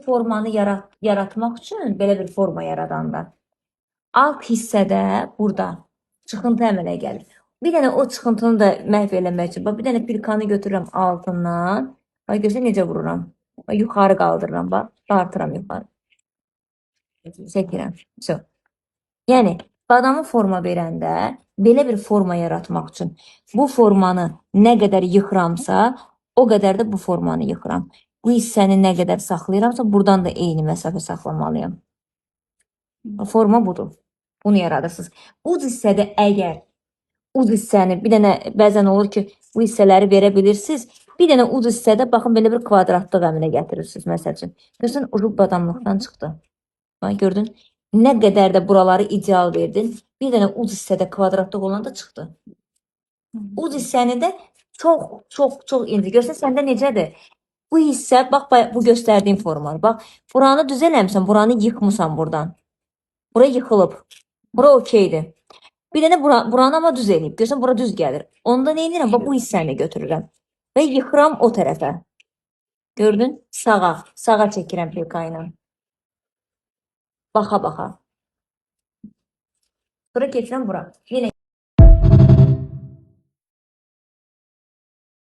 formanı yaratmaq üçün belə bir forma yaradanda alt hissədə burada çıxıntı əmələ gəlir. Bir dənə o çıxıntını da məhv eləmək üçün, bax, bir dənə pilkanı götürürəm altından. Bax, görsən necə vururam. Bax, yuxarı qaldırıram, bax, dartıram yuxarı. Çəkirəm. So. Yəni, badamı forma verəndə belə bir forma yaratmaq üçün bu formanı nə qədər yıxıramsa, o qədər də bu formanı yıxıram. Bu hissəni nə qədər saxlayıramsa, buradan da eyni məsafə saxlamalıyam. Forma budur. Bunu yaradırsınız. Uc hissədə əgər uc hissəni bir dənə bəzən olur ki, bu hissələri verə bilirsiniz. Bir dənə uc hissədə baxın belə bir kvadratlıq əmələ gətirirsiniz məsəl üçün. Görürsən, ucu badamlıqdan çıxdı. Bax, gördün? Nə qədər də buraları ideal verdin, bir dənə uc hissədə kvadratlıq olan da çıxdı. Uc hissəni də çox, çox, çox incə. Görsən səndə necədir? Bu hissə, bax, bu göstərdiyim formadır. Bax, buranı düz eləmisən, buranı yıxmısan buradan. Bura yıxılıb. Bura okeydir. Bir dənə buranı amma düz eləyib. Görsən, bura düz gəlir. Onda nə edirəm? Bax, bu hissəni götürürəm. Və yıxıram o tərəfə. Gördün? Sağa. Sağa çəkirəm pilka ilə. Baxa-baxa. Sonra keçirəm bura. Yenə